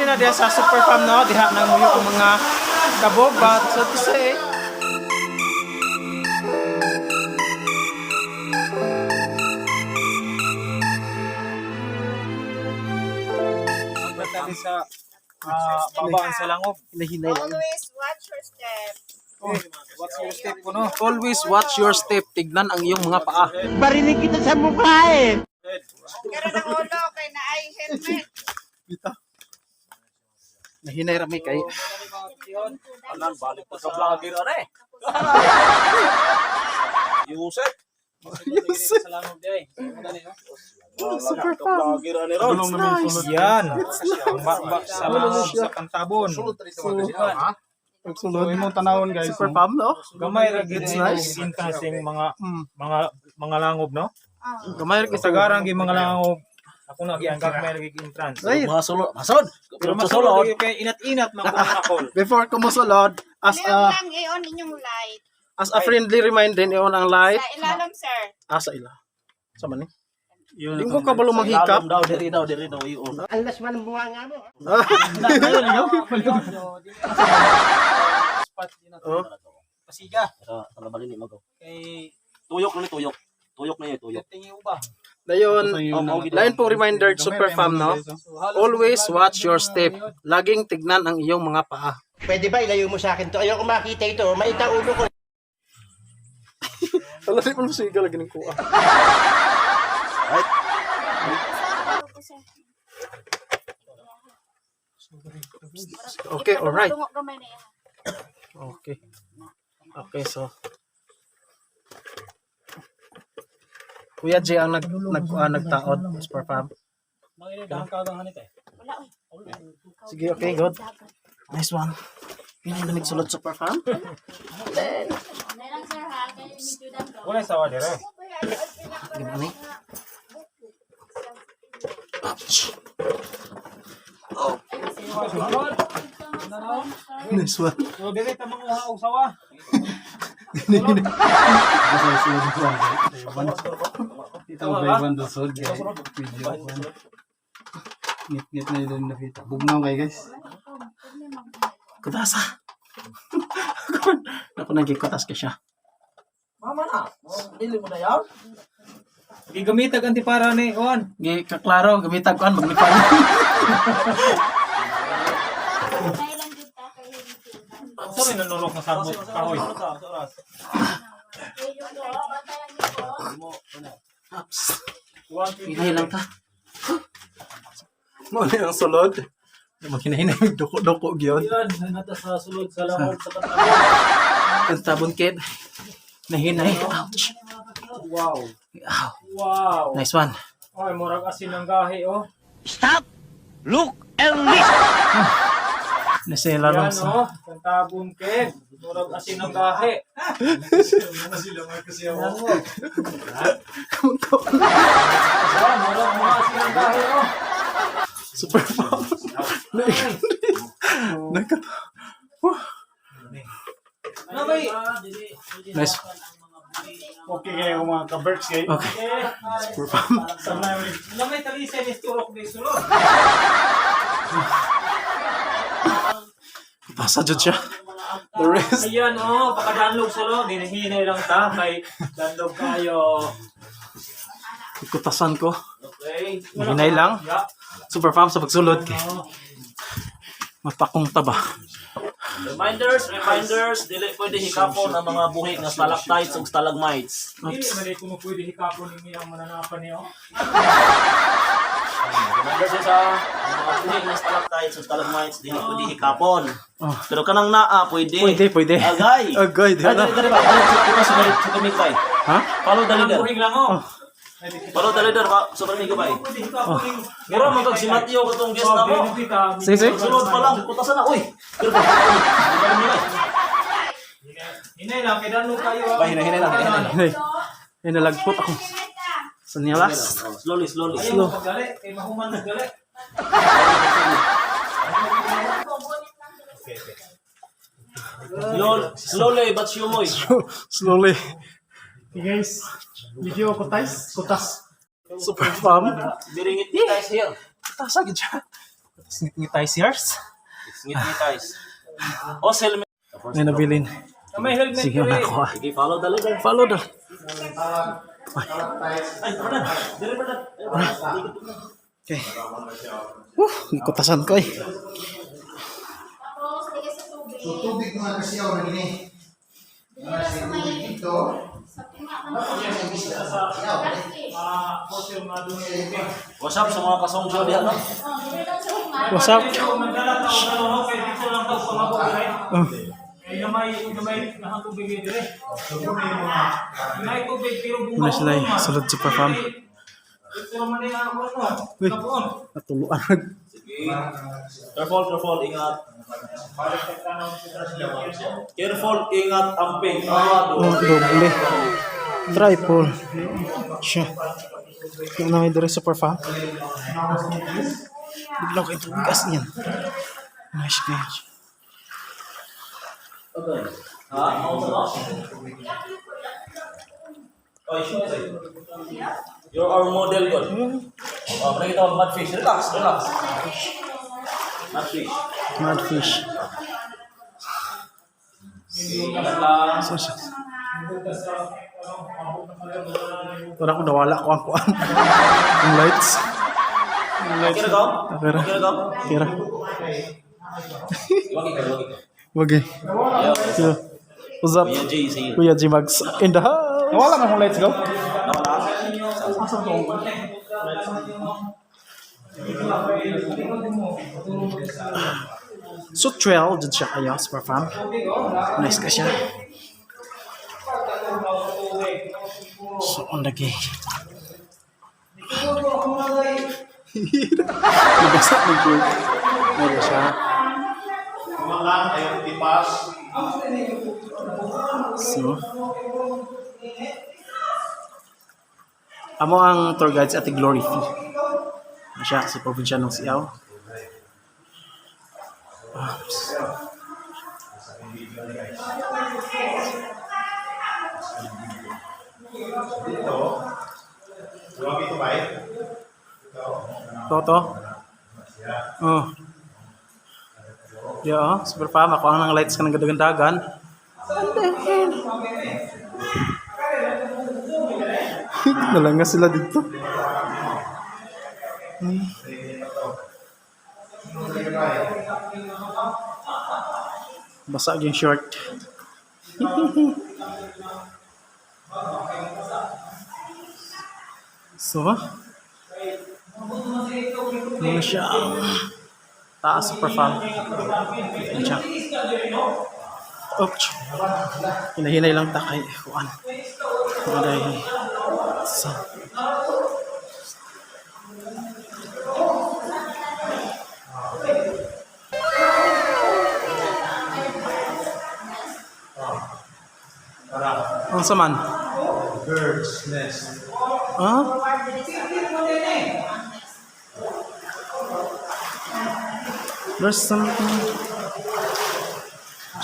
na diha sa Super Farm, no, diha nang muyo ang mga kabobat, so to say. Pagkatali sa babaan sa langob. Hinahinay lang. Always watch your step. What's your step ko, no? Always watch your step. Tignan ang iyong mga paa. Barinig kita sa mukha eh. Pero ng ulo kay na ay helmet. Dito. Nahinay rami kay. Anan, balik pa sa vlogger ano eh. Yusef. Yes. Sa langob di ay. Super Farm. Vlogger ano ron. It's nice. Yan. Ang baba sa langob sa Kantabon. Pagsulod. So imong tanawon, guys. Super Farm, no? Gamay ra gid It's nice. entrance yung mga mga langob, no? Gamay ra kita. Kasagaran gyud mga langob. Ako na gyud ang gamay ra gyud entrance. Right. Mga sulod. Masulod. Pero Pero masulod sulod. gyud kay inat-inat man ko nakol. Before kumusulod, as Meron a lang i-on inyong light. as a friendly reminder, i-on ang light. Sa ilalom, sir. Ah, sa ila. Sa man eh. Di ko kabalo manghikap. Daw, diri daw, diri daw iyon. Alas man ang buha nga mo. Spot din na Oh. Pasiga Sa talabalin ni magaw. kay Tuyok na ni tuyok. Tuyok na yun, tuyok. tingi uba. Dayon, Oh, mao gid. lain pong reminder, Super Farm, no? Always watch your step. Laging tignan ang iyong mga paa. Pwede ba ilayo mo sa akin to? Ayoko makita ito. Maita ulo ko. Wala rin mo siga lagi ng kuha. Ako, sir. Okay, alright. Tungo gamay na yan. Okay. Okay, so Kuya J ang nag nag nagtaod, Super Farm. Manginid ang kagang hanit eh. Wala, oy. Sige, okay, good. Nice one. Pinay na nagsulod, Super Farm. Nay lang, sir, ha? Kay medyo dando. Wala sawa dire. Gimana ni? Ouch. Oh. Nice one. So dire ta manguha og sawa. Ito ba ibang dusod guys? Video. Ngit-ngit na yun nakita. Bugnaw kay guys. Kutasa. Naku, nagikutas ka siya. Mama na. Dili mo na yaw. Gigamitag antipara ni Juan. Gi, kaklaro, gamitag kuan, maglipay. Nay lang gid ta kay medyo dando. Sa may nanurok na sabot kahoy. Bantayan niyo po. Ups. Hinay lang ta. Mo na ang sulod. Maghinahinay, duko-duko gyud. Yan, nata sa sulod sa langob sa Kantabon. Kantabon kid. Nahinay. Ouch. Wow. Ow. Wow. Nice one. Ay, murag asin ang gahi oh. Stop! Look and listen! Nasa ilalong Yan sa... oh, Kantabon kid. Murag asin ang gahi. Yan, murag mga asin ang gahi oh. Super pop. Nagka... Ano ba? Nice. Okay kayo mga ka-berks guys. Okay. Super pop. Ano may talisay ni turok ni sulod. Pasa jud siya. The rest. Ayan oh, pakadanlog sulod, hinihinay lang ta kay dandog kayo. Kutasan ko. Okay. Hinay lang. Ya. Super farm sa pagsulod. Kay. Oh. Mapakong taba. Reminders, reminders, dili pwede hikapon ang mga buhi nga stalactites ug stalagmites. Dili Oops. man di kuno pwede hikapon ni ang mananapan niyo. Reminders sa ang mga buhi nga stalactites ug stalagmites dili pwede hikapon. Oh. Pero kanang naa pwede. Pwede, pwede. Agay. Agay, di Ay, na. dali, dali ba? Ay, sa sa kamig bay. Ha? Follow the Ang leader. buhig lang oh. Follow the leader ka sa kamig bay. Pwede hikapon ning Mura man kag si Mateo katong guest na mo. Sige, sige. Sulod pa lang, putasan na oy. Pero ba? Hinay lang kay danlog kayo. ah. Bay, hinay, hinay lang, hinay lang. Hinay. Ay, nalagpot ako. Hinay ta. Sa nilas. Oh, slowly, slowly. Ayaw mo pagdali kay mahuman magdali. Slowly, slowly but sumoy. Slowly. Okay guys. Video kutas. Kutas. Super farm. Biringit guys here. Kutasa gid siya. Ngitngitizers. It's ngitngitize. Oh, helmet. May nabilin. May helmet Sige na ako ah. Sige, follow the leader. Follow the. Ay, brother. Dili, brother. Okay. Woo, gikutasan ko eh. Tapos, lagay sa tubig. So tubig mga kasiyaw na gini. Dili lang sa may Dito. sa tunga man. Catfish. What's up sa mga kasongjo diha, no? Oh, dili lang sa hunga. What's up? Magdala ta og dalawa kay dito lang daw pangabot dire. Oh. Kay gamay gamay na tubig dire. May tubig pero bunga. Muna sila eh, sulod super fam. Dito man nila ako no. Uy. Kabuon. Natuluan. Sige. Careful, careful, ingat. Careful, ingat, amping. Ah, Oh, doble. Tripod. Siya. Yung na may dire super fam. Bigla ko itong gas niyan. Nice guys. Ha? Mao sa no? Oy, sure. You're our model god. Oh, nakita ko mudfish. Relax, relax. Mudfish. Mudfish. Ingat lang. So siya. Wala ko nawala ko ang kuan. Ang lights. Ang lights. Okay na ka? Okay ra. Okay na ka? Okay ra. Iwagi ka, iwagi ka. Wag eh. Yeah. What's up? Kuya Jay is here. Kuya G Mags in the house. Nawala man akong lights go. Nawala. So 12 dyan siya kayo, super fam. Nice ka siya. So on the gate. Nabasa ng cake. Meron siya. Lang ayaw tipas. So, amo ang tour guide si Ate Glory Fee. Ano siya sa probinsya ng Siaw. Oops. Dito. Iwagi ito ba? Toto? Oh. Yeah, oh. Super fam. Ako ang lights ka ng gadagandagan. What the hell? Nalanga sila dito. Basag yung short. So, ano siya? Taas super fam. Ano siya? Oops. Hinahinay lang ta kay Juan. Aray. So. Ang saman? Bird's nest. Ah? There's something.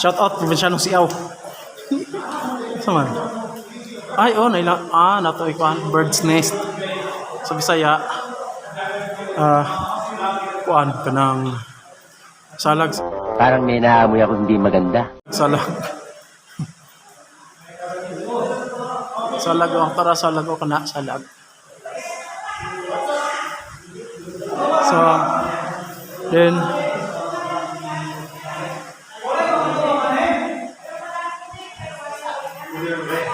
Shout out probinsyanong Siaw. Saman? Ay, oh, naila. Ah, nato ikuan bird's nest. Sa Bisaya, ah, kuan kanang salag Parang may naamoy ako hindi maganda. salag. Salag oh, tara salag oh kana salag. So then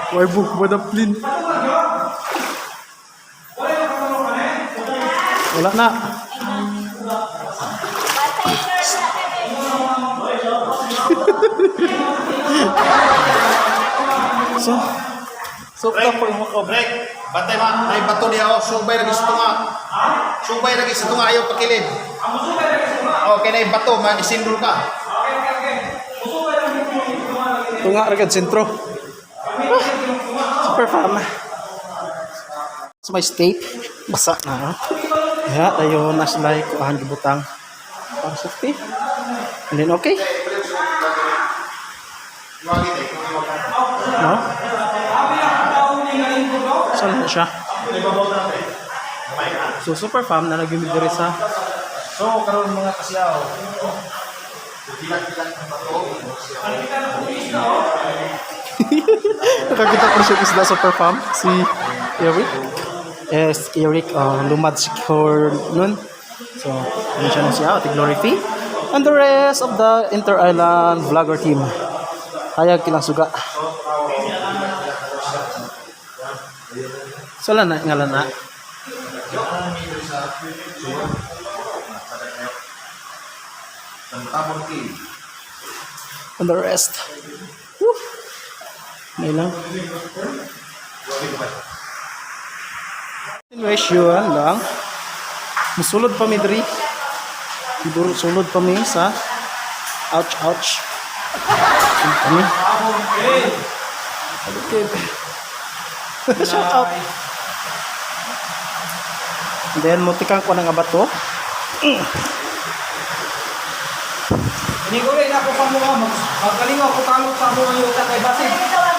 Why book ba na plin? Wala na. Bantay, sir, wala ka eh. So, so Break. po yung mga Break. Bantay ma, may bato niya oh, subay lagi sa tunga. Subay lagi sa tunga ayaw pakilid. Okay na yung bato, maisindol ka. Tunga ra gad sentro. Ah, super fam. So may tape basa na. Ya, tayo na sila kuhan gibutang para safety. And then okay. No? So na siya. So super fam na lagi mi diri sa So, karon mga kasiyaw. Bilang-bilang ng bato. Nakakita ko siya isda super fam si Eric. Yes, Eric, lumad secure nun. So, ano siya na siya, Ate Glory Fee. And the rest of the Inter-Island Vlogger team. Hayag kilang suga. So, lana, nga lana. And the rest. Woo! May lang. Continuation lang. Musulod pa mi diri. Siguro sulod pa mi sa ouch ouch. Sulod pa mi. Okay. Shout out. And then mutikan ko ng abato. Ini ko rin ako pa mo magaling ako talo sa mo ang yuta kay basig.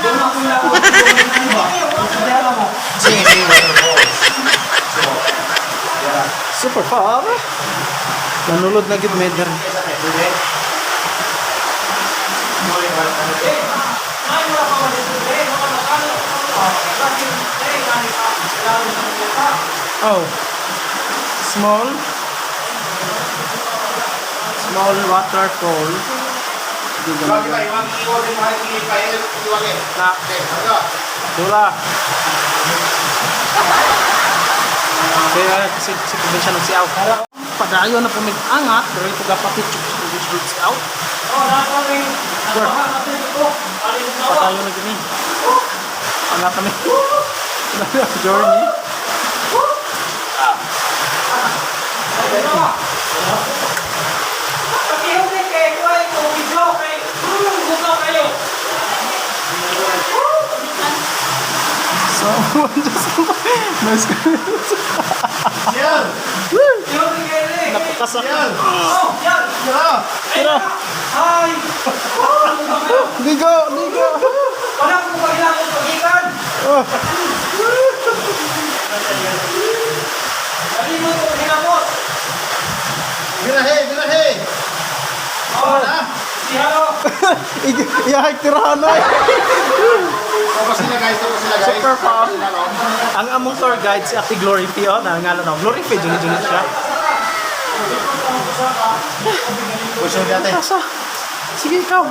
Doon ako na ako. Ano ba? Mo. Super far. Nanulod na gid medyo. Oh. Small. Small waterfall. Iwag ba? Iwag, iwag, iwag, iwag, iwag, Na. Okay, aga. Dula. Kaya kasi si probinsya ng Siaw. Padayon na po may angat, pero ito gapapit sa probinsya ng Siaw. Oh, nako rin. Nagbaha kasi ko. Ali mo Padayon na gini. Angat kami. Journey. Pakihuli kay kuay ko video kay buka kayo. So, just nice. Yan! Pakihuli kay ni. Napakasak. Yan! Oh, yan. Tara! Tira. Hi. Ligo, ligo. Wala ko paghilakot pagikan. Oh. Dali mo ko hinamot. Birahe, birahe! Oh, Na! si halo. Iyahig tirahan na. Tapos sila guys, tapos sila guys. Super fun. Tapos sila, no? Ang among tour guide si Ate Glory P. Oh, nangalan no. Glory P. Juni Juni siya. Puso natin. Asa? Sige, ikaw.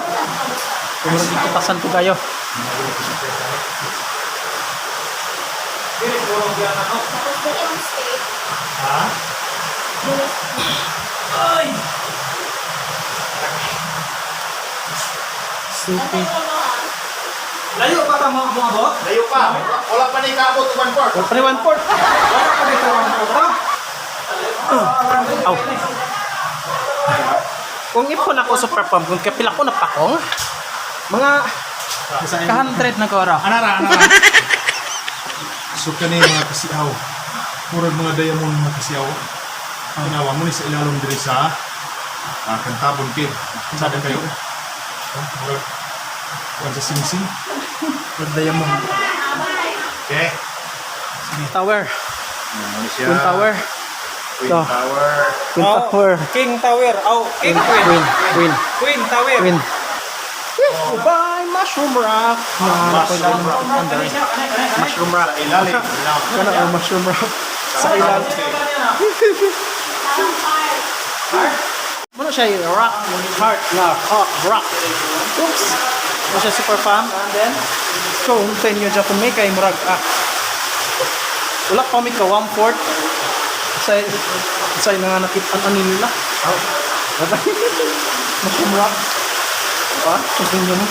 Tumurag iputasan ko kayo. Tapos dali ang steak. Ay. Super. Antay ko mo ha. Layo pa ta mo mo abot. Layo pa. Wala pa na ikaabot, 1/4. Wala pa 1/4. Wala pa dito ang pa. Aw. Kung ipon ako super pump, kung kapila ko na pakong, mga ka-100 na ko ra. Anara, anara. So kani mga kasiaw. Murag mga diamond mga kasiaw. Ginawa mo ni sa ilalom diri sa Kantabon Cave. Sada kayo. Oh, murag kuan sa singsing. Murag diamond. Okay. Tower. Ano siya? Queen Tower. Queen Ito. Tower. Queen Tower. King Tower. Oh, King Queen. Queen. Queen. Queen Tower. Queen. Bye, Mushroom Rock. Mushroom Rock. Mushroom Rock. Sa ilalim. Ilalim. Kana ang Mushroom Rock. Sa ilalim. Muna siya yung rock, heart na hot rock. Oops. Muna siya super fam. And then, so, continue dyan kung may kay murag ah. Wala pa mi ka 1/4. Sa nga nakita ano nila. Oh. Mushroom rock. Pa, continue mo.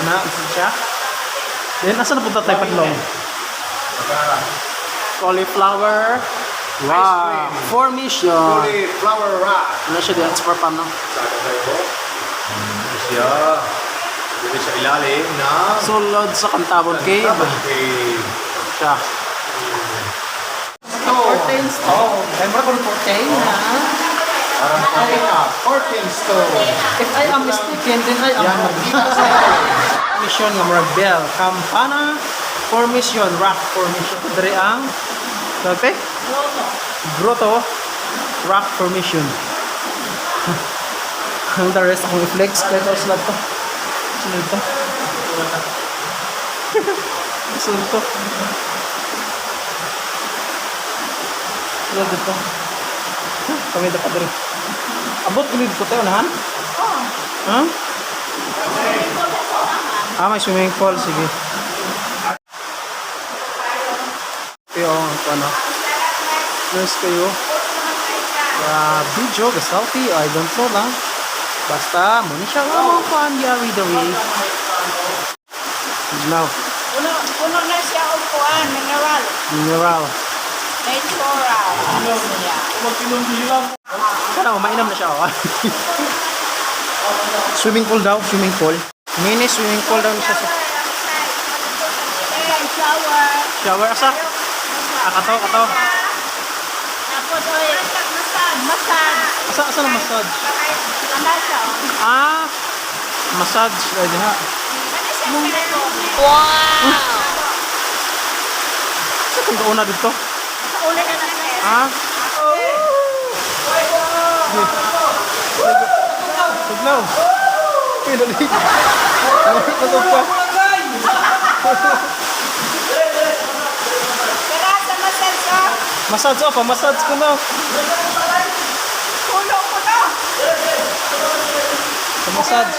Na, isa siya. Then, asa na punta tayo padlong? Cauliflower. Wow. Formation. Flower Rock. Ano siya diyan? Super pam, no? Sada kayo. Ano siya? Diri sa ilalim na Sulod sa Cantabon Cave. Kantabon Cave. Siya. Fourteen stone. Ay, mura ko ng 14, ha? Corking stone. If I am mistaken, then I am Yan, wrong. magkita sa ilalim. Formation nga murag bell. Campana formation, rock formation. Diri ang tawag te? Grotto. Rock formation. Ang the rest akong i-flex kahit ako sila to. Sunod to. Sunod to. Sunod dito. Kami dapat diri. Abot ko dito tayo unahan? Oh. Ha? Ah, may swimming pool. Sige. Pero ang ano. Nurse kayo. Video, ga selfie, I don't know lang. Basta, muna siya nga mga kuhan, yari the way. Now, Puno, puno na siya og kuan, mineral. Mineral. Natural. Ano siya. Sana, mainam na siya. Oh. Swimming pool daw, swimming pool. Mini swimming pool daw siya. Eh, shower. Shower, asa? Ah, kato, kato. Tapos, oy, massage. Massage. Asa, asa na massage? Ano siya? Oh. Ah, massage. Ay, diha. Ano siya? Wow! Sa kung kauna dito? Sa uli na na siya. Ah? Sige. Tugnaw. Uy, dali. Tulog ka. Tara sa massage, oh. Massage off, ah. Massage ko na. Puno ko na. Sa massage.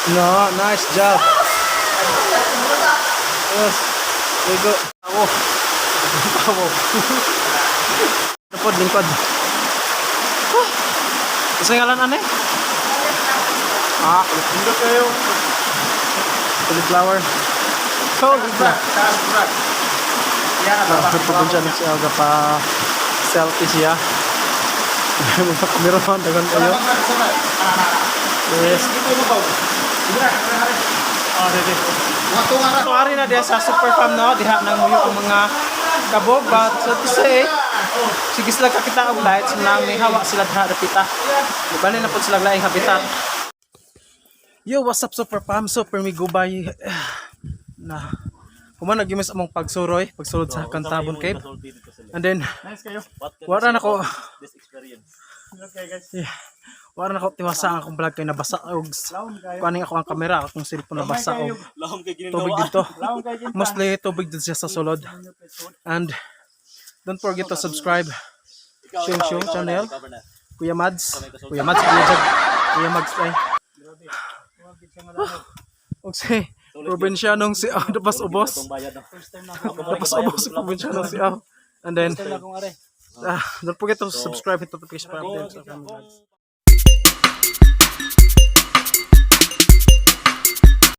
No, nice job. Yes. Ligo. Awo. Awo. Lingkod, lingkod. Ah. Isa ngalan ane? Ah, Hindi kayo. Cauliflower. Cauliflower. Taas brak. Yan, Ah, Nagpupunta na siya aga pa selfie siya. Mga kameraman, dagan kayo. Yes. Ah, ready. Mga So, ari na diha sa Super Farm no, diha nang muyo ang mga kabog, but so to say, sige sila kakita og lights nang may hawa sila diha dapita. Bali na pud sila laing habitat. Yo, what's up, Super Farm? Super mi gubay na human nagyumis among pagsuroy, pagsulod sa Kantabon Cave. And then Nice kayo. wala na ko This experience. Okay guys. Yeah. Wala na ko tiwasa ang akong vlog kay nabasa og Laom kayo. kuaning ako ang kamera, akong cellphone nabasa og Lahom kay tubig ginagawa. dito. Laom kayo ginta. Mostly tubig dito siya sa sulod. And don't forget to subscribe Syong Syong channel. Kuya Mads. Kuya Mads, Kuya Jag. Kuya Mads ay. Og si probinsyanong si ah, dapas ubos. Dapas ubos si probinsyanong si ah. And then don't forget to subscribe, hit notification para update sa aming vlogs.